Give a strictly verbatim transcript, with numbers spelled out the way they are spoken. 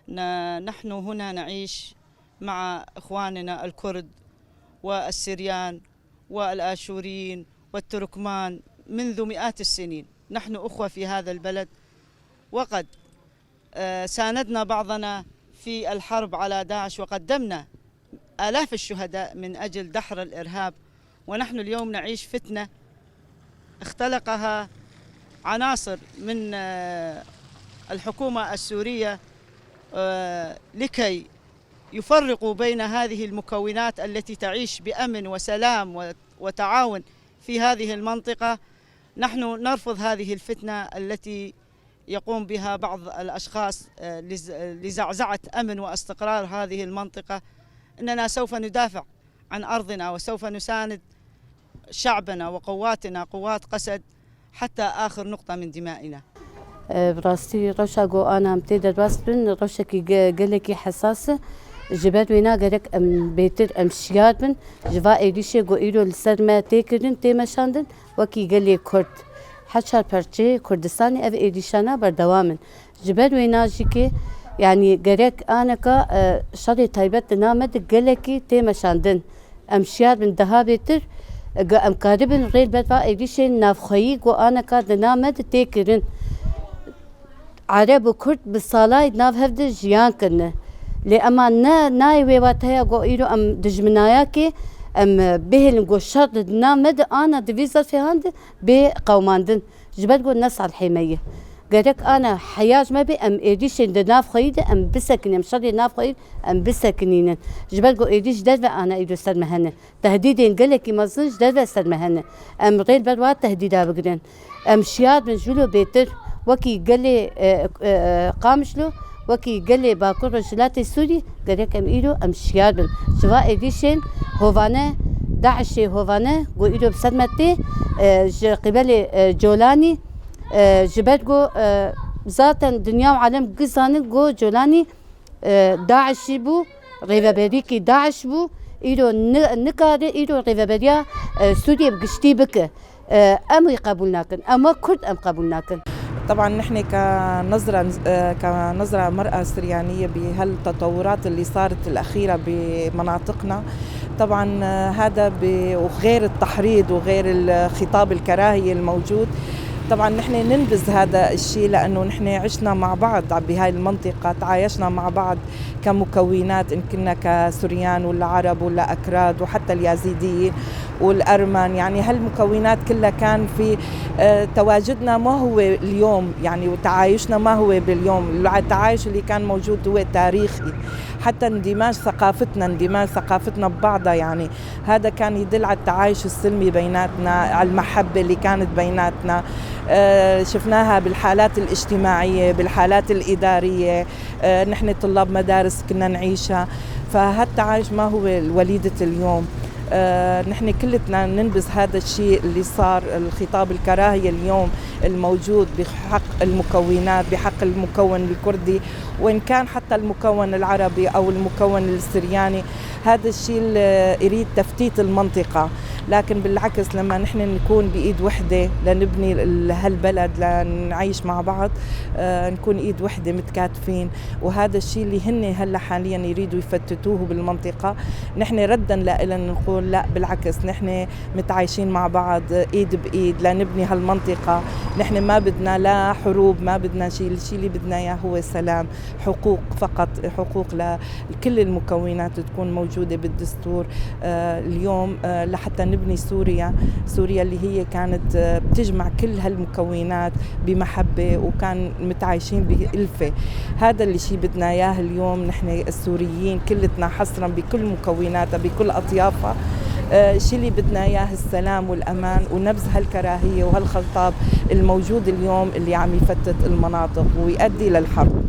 ن-، نحن هنا نعيش مع إخواننا الكرد والسريان والآشوريين والتركمان منذ مئات السنين. نحن أخوة في هذا البلد، وقد، آه، ساندنا بعضنا في الحرب على داعش، وقدمنا آلاف الشهداء من أجل دحر الإرهاب. ونحن اليوم نعيش فتنة اختلقها عناصر من، آه، الحكومة السورية، آه، لكي يفرقوا بين هذه المكونات التي تعيش بأمن وسلام و-، وتعاون في هذه المنطقة. نحن نرفض هذه الفتنة التي يقوم بها بعض الأشخاص، آه، لز-، لزعزعة أمن واستقرار هذه المنطقة. إننا سوف ندافع عن أرضنا وسوف نساند شعبنا وقواتنا، قوات قسد، حتى آخر نقطة من دمائنا. Bi rastî rewşa ku ana em tê derbas bin, rewşekî ge-, gelekî hesas e. Ji ber wêna gerek em bêtir, em şiyar bin. Ji va êrîşê ku îro li ser me tê kirin, tê meşandin, wekî gelê Kurd. Heşar perçeyê Kurdistanê ev êrîşana berdewam in. Ji ber wêna jî kê, yanî gerek aneka, e, şerê taybet di nav me de gelekî tê meşandin. Em şiyar bin daha bêtir, e, ge-, em karibin rê li ber va êrîşên navxweyî ku aneka di nav me de tê kirin. Ereb û Kurd bi salay di nav hev de jiyan kirine. Lê ema ne nayê wê wateya ku îro em dijminayakê em, e, bihêlin ku şer di nav me de ana di vî zerfê han de bê qewmandin. Ji ber ku ne salihê me ye. Gerek ana heya ji me bê, em êrîşên di nav xweyî de em bisekinînin, em şerê nav xweyî em bisekinînin. Ji ber ku êrîş derve ana îro ser me hene. Tehdîdên gelekî mezin ji derve ser me hene. Em rê li ber wa tehdîda bigirin. Em şiyar bin jûlo bêtir, wekî gelê, e, e, e, Qamişlo, wekî gelê Bakur Rojhilatê Sûrî, gerek em îro em şiyar bin. Ji va êrîşên hovane, DAIŞê hovane, ku îro bi ser me tê, e, ji qîbelê, e, Colanî, e, ji ber ku, e, zaten dinya û alem gizanin ku Colanî, e, DAIŞî bû, rêveberîkî DAIŞ bû, îro ni-, nikare îro rêveberiya, e, Sûriyê bi giştî bike. E, em wî qebûl nakin. Em wek Kurd em qebûl nakin. طبعا نحن كنظرة، آه، كنظرة مرأة سريانية بهالتطورات اللي صارت الأخيرة بمناطقنا، طبعا، آه، هذا ب-، وغير التحريض وغير الخطاب الكراهية الموجود، طبعا نحن ننبذ هذا الشيء، لأنه نحن عشنا مع بعض بهاي المنطقة، تعايشنا مع بعض كمكونات، إن كنا كسريان ولا عرب ولا أكراد وحتى اليازيديين والأرمن. يعني هالمكونات كلها كان في، آه، تواجدنا ما هو اليوم، يعني وتعايشنا ما هو باليوم. التعايش اللي كان موجود هو تاريخي، حتى اندماج ثقافتنا، اندماج ثقافتنا ببعضها، يعني هذا كان يدل على التعايش السلمي بيناتنا، على المحبة اللي كانت بيناتنا. آه، شفناها بالحالات الاجتماعية، بالحالات الإدارية. آه، نحن طلاب مدارس كنا نعيشها، فهالتعايش ما هو وليدة اليوم. آه، نحن كلتنا ننبذ هذا الشيء اللي صار، الخطاب الكراهية اليوم الموجود بحق المكونات، بحق المكون الكردي، وإن كان حتى المكون العربي أو المكون السرياني. هذا الشيء اللي يريد تفتيت المنطقة، لكن بالعكس لما نحن نكون بإيد وحدة لنبني ال-، هالبلد، لنعيش مع بعض، آه، نكون إيد وحدة متكاتفين. وهذا الشيء اللي هن هلا حاليا يريدوا يفتتوه بالمنطقة. نحن ردا لإلن نقول لا، بالعكس، نحن متعايشين مع بعض إيد بإيد لنبني هالمنطقة. نحن ما بدنا لا حروب، ما بدنا شيء، الشيء اللي بدنا إياه هو سلام، حقوق فقط، حقوق لكل المكونات تكون موجودة بالدستور. آه، اليوم، آه، لحتى نبني سوريا، سوريا اللي هي كانت، آه، بتجمع كل هالمكونات بمحبة، وكان متعايشين بألفة. هذا اللي شي بدنا إياه اليوم نحن السوريين كلتنا حصرا بكل مكوناتها، بكل أطيافها. آه، الشي اللي بدنا إياه السلام والأمان ونبذ هالكراهية وهالخطاب الموجود اليوم اللي عم يفتت المناطق ويؤدي للحرب.